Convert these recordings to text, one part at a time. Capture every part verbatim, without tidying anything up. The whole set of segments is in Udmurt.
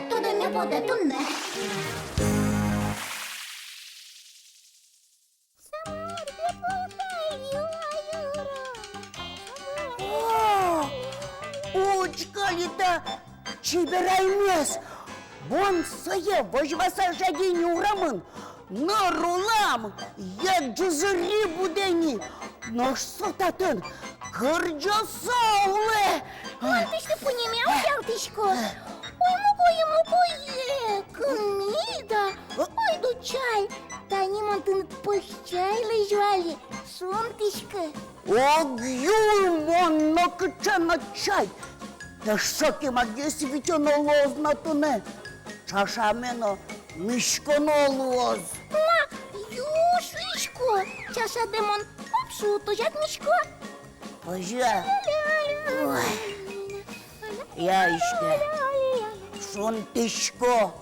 Тодоме потэ туннэ. О, учкы али та чебераймес! Мон сое возьмаса жади ини урамын, ныр улам, йӧ ӝузыри будэ ини, нош со татын кырӟаса улэ. Мон тусьты-пуньыме утялтӥсько. Ой, мукое, мукое, кымида. Ой, дочай, тани мон тыныд пӧсь чай лэзё али, шунтӥськы. Ог юй мон нокыӵе но чай. Тӥ шокимагес витёно луоз на туннэ. Чашаме но нӥськоно луоз. Ма, юы, шуисько, чашадэ мон папшу тожатмисько. Озьы-а? Ой. Я, иське, шунтӥсько.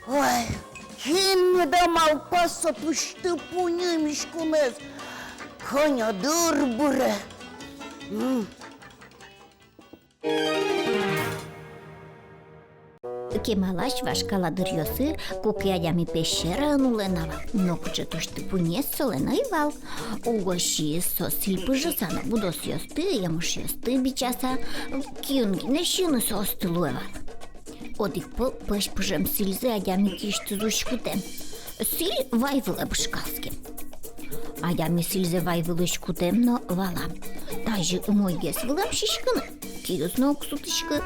Ой, кин меда малпаз со тусьты-пуньы миськонэз? Кӧня дыр быре. М. Кемалась вашкала дыръёсы куке адями пещераын улэ на вал, нокыӵе тусьты-пуньыез солэн ӧй вал. Угось сиыз со сӥль пыжыса но будосъёсты, емышъёсты бичаса, киын гинэ сиыны соосты луэ вал. Одӥг пол пӧсь пыжем сӥльзэ адями киысьтыз уськытэм. Сӥль вай вылэ бышкалскем. Адями сӥльзэ вай вылысь кутэм но валам: тазьы умойгес вылэм сиськыны, киыз но уг сутӥськы.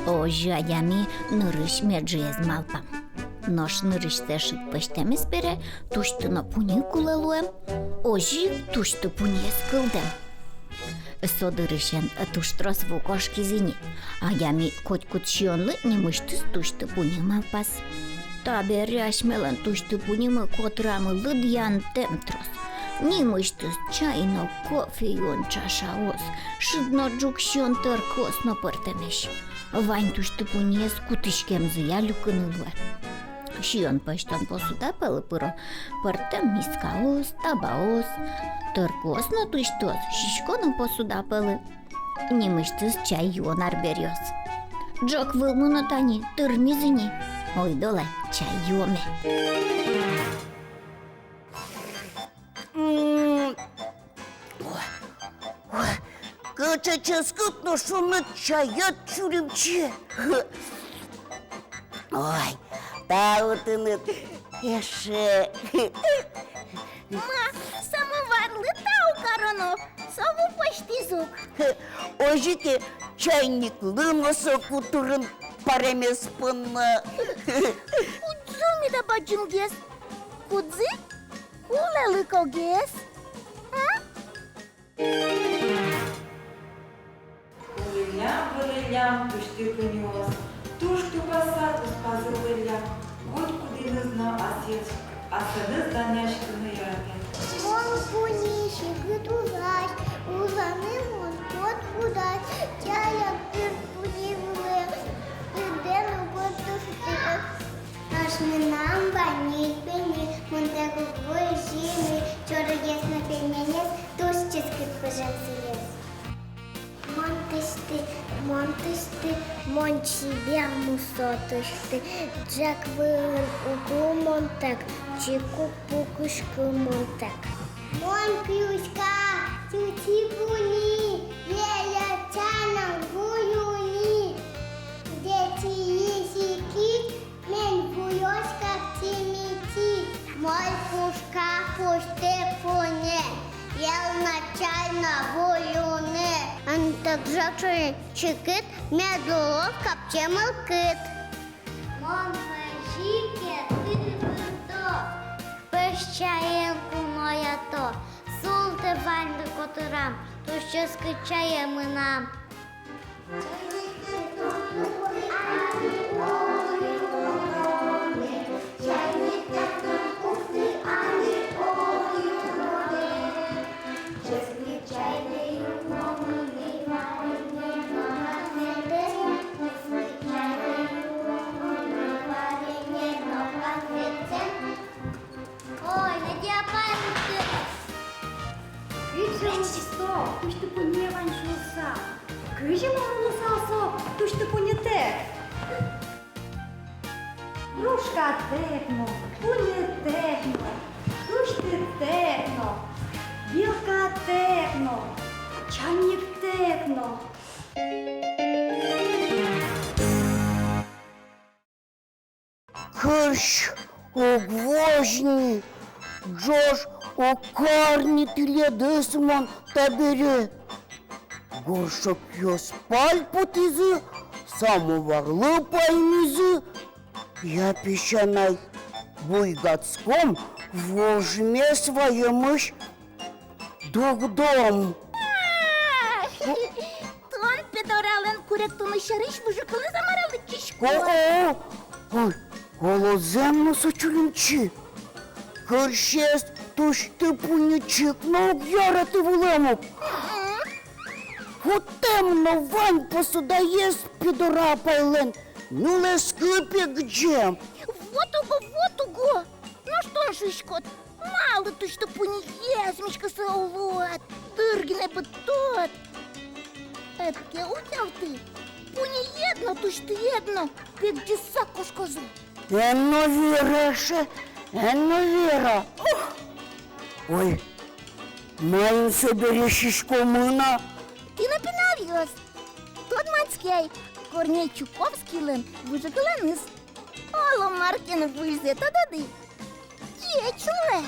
Озьы адями нырысь меджыез малпам. Нош нырысьсэ шыд пӧзьтэмез бере тусьты но пуньы кулэ луэм. Озьы ик тусьты-пуньыез кылдэм. Со дырысен туж трос ву кошкиз ини. Адями котькуд сиёнлы нимысьтыз тусьты-пуньы малпаз. Табере асьмелэн тусьты-пуньымы котырамы лыдъянтэм трос. Нимысьтыз чай но кофе юон чашаос, шыд но ӝук сиён тэркыос но пӧртэмесь. Вань тусьты-пуньыез кутӥськемзыя люкыны луэ. Сиён пӧзьтон посуда пӧлы пыро пӧртэм мискаос, табаос, тэркыос но тусьтыос сисько но посуда пӧлы. Нимысьтыз чай юон арбериос. Ӝӧк вылмы но тани тырмиз ини. Ойдолэ чай юоме. М. Ой, ой, кыӵе ческыт но шуныт чаед чуримчи. Ой, тау тыныд эше. Ма, самоварлы тау кароно, со ву пӧзьтӥз ук. Озьы ке, чайниклы но соку турын паремез понна. Кудзэ меда бадӟымгес? Кудзэ? Кулэлыкогес, а? Улӥллям-вылӥллям тусьты-пуньыос, туж тупаса куспазы улӥллям, котькудӥныз но асьсэ-, асьсэныз данъяськыны яратэ. Мон пуньы секыт ужась, ужаны мон котькудаз, чаяк дыр пуньы вылэ, тӥдэ но котьтӥське. Нош мынам вань ик пиньы, мон тэк уг вуи сиыны, чорыгес но пельменез, туж ческыт пыжем сӥлез. Мон тусьты, мон тусьты, мон чебер мусо тусьты, ӝӧк вылын уг улы мон тэк, чик уг пукиськы мон тэк. Мон ключка, тусьты-пуньы, вера чайна вуюни, ӟеч ини секыт, мон вуисько чимитӥ. Мон пушка, пушты пуньы, вера чайна вуюни. Эн тэк ӝӧк сямен секыт, мед луоз капчи мылкыд. Мон пӧзьы ке, тӥ бырдо, пӧсь чаен куноято, султэ ваньды котырам, туж ческыт чае мынам. Ой, Надя апай, тӥ. Кыӵе луысал со тусьты-пуньы вань шуыса. Кызьы мон луысал со тусьты-пуньытэк? Кыркатэк но, пуньытэк но, тусьтытэк но, вилкатэк но, чанниктэк но. Кырсь уг возь ни, ӝож уг кар ни тӥледыз мон табере. Горшокъёс пальпотӥзы, самоварлы паймизы. Я, песянай, буйгатском вожмес ваемысь дугдом. А! Тон Педоралэн куректоно сярысь выжыкылэз-а мар-а лыдӟиськод? О-о! Ой, оло, зэм но со чулимчи. Кырсез тусьты-пуньы чик но уг яраты вылэм ук. Мгм. Кутэм но вань посудаез Педора апайлэн, нюлэскы пегӟем. Вот уго, вот уго! Нош тон шуиськод, малы тусьты-пуньыез миськыса улод, дыр гинэ быдтод. Ӧд ке утялты, пуньыед но, тусьтыед но пегӟыса кошкозы. Эн но вера, эше, эн но вера. Ух! Ой, маин собере сиськомы на? Тӥ но, пиналъёс, тодматскелэ Корней Чуковскийлэн выжыкылэныз. Оло мар ке но выльзэ тододы. Ӟеч луэ.